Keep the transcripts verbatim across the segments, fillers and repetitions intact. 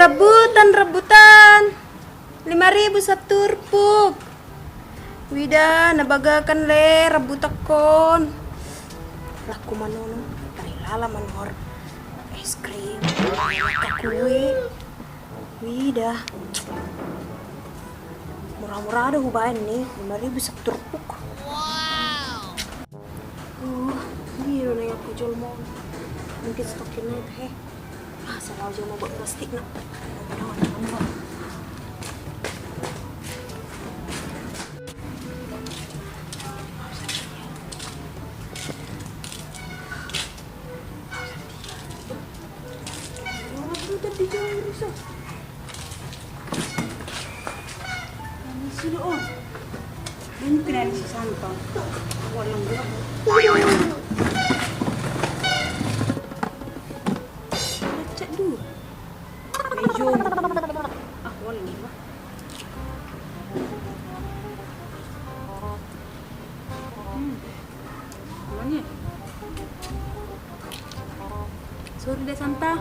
Rambutan, rambutan. Lima ribu saturpuk. Wida, na bagakan le rambutan on. Laku manunu, tarilala manuhor es krim. Kakui. Wida. Mura-mura do hubaen ni, lima ribu saturpuk. Wow. Oh, dia do na yang kujol mo. Mungkin stok kena itu, he. Ah, salah jauh mau buat plastik, nak. Orang tu tadi jauh rusak. Ini sini, oh. Ini kena di Santa. Aku orang berapa? Lecet dulu. Mejo. Ah, wal ni. Hmm. Mana? Sorry deh, Santa.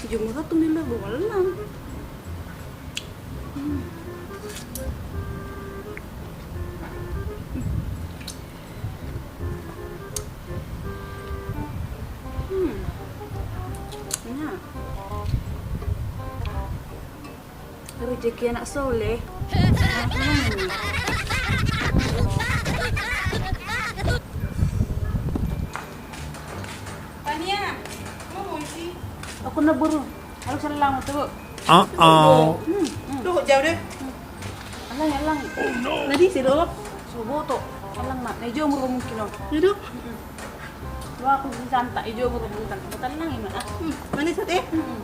Jumur tu milo bawa lang. Hmm. Hmm. Enak. Rezeki anak soleh. Hmm. Tania, mau isi? Aku nebur. Harus selang tu. Ah, ah. Hmm, hmm. Tuh, jauh deh. Alang, alang. Na disi do. Soboto. Alang, Mak. Na ijo murung mungkin, oh. Ido. Wah, aku bisa antak ijo murung mungkin. Bukan lang, Mak. Hmm, manis, eh? Hmm.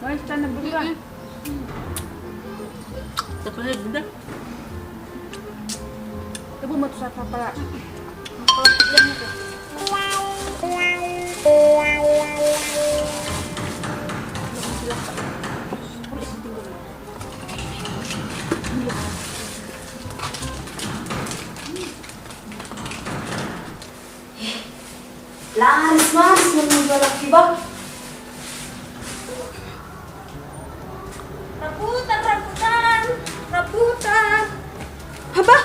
Manis, tanah berikan. Hmm. Tapi dia. Ibu mau tuh sapa pala? Laris, laris, menunggu lagi, Bang. Rambutan, rambutan, rambutan. Apa?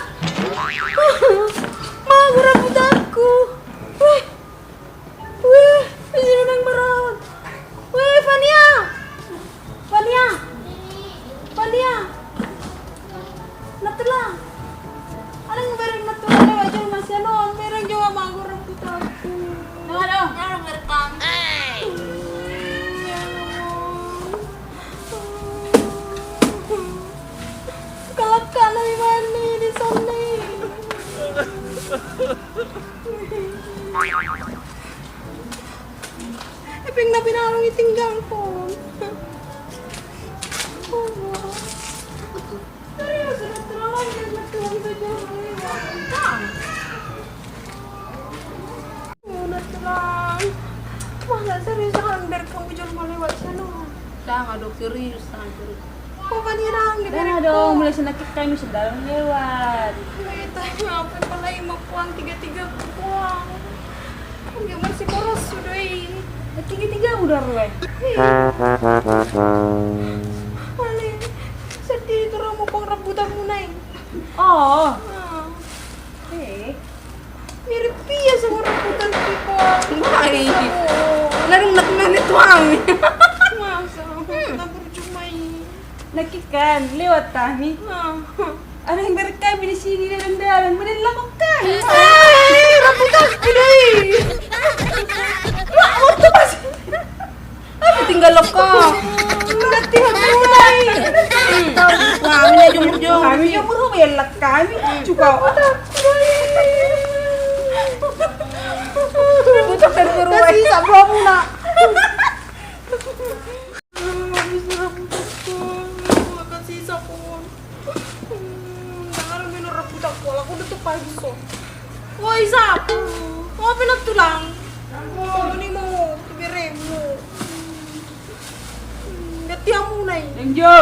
Mago rambutanku. Weh. Weh, ini nang maraon. Weh, Fania. Fania. Fania. Natulang. Alang bereng natulang lewat jolo masian on, bereng jolo mago rambutanku. Halo, halo, bertang. Kalak kana imani di sini. Epeng na pinarung i tinggal pon. Serius, natulang, natulang saja. Natulang. Masa serius, alang bereng kamu jolo lewat sana. Dang, adong serius, dang serius. Apa dia dang, dia dang, adong, mulai sana kita kami sedang lewat. Wih, tanya apa, apalagi mau puang tiga-tiga puang. Dia masih boros sudah ini. Tiga-tiga udah, Rue. Paling sedih itu, Rue, mau puang rambutan mulai. Oh. Ah. Eh. Mirip ia sama rambutan tipe. Wah, iya. Larung nak main itu, Ami. Masa? Hmm. Nak berjumai. Nak ikan, lewat kami. Nah. Ada yang berkami di sini dalam-dalam. Mana lakon kami? Eh, rambutan tipe. Wah, waktu pas. Ayo tinggal loko. Berarti mulai. Wah, ini jumur-jumur. Kami jumur, elak kami. Cukup. Butuh dari guru. Kasih sabra muna. Kasih sabun. Jangan minum rambutan kuala. Aku udah tuh pagi so. Woi, Sap. Mau apa nak tulang? Ini mau beremu. Ganti amu nai. Enjo.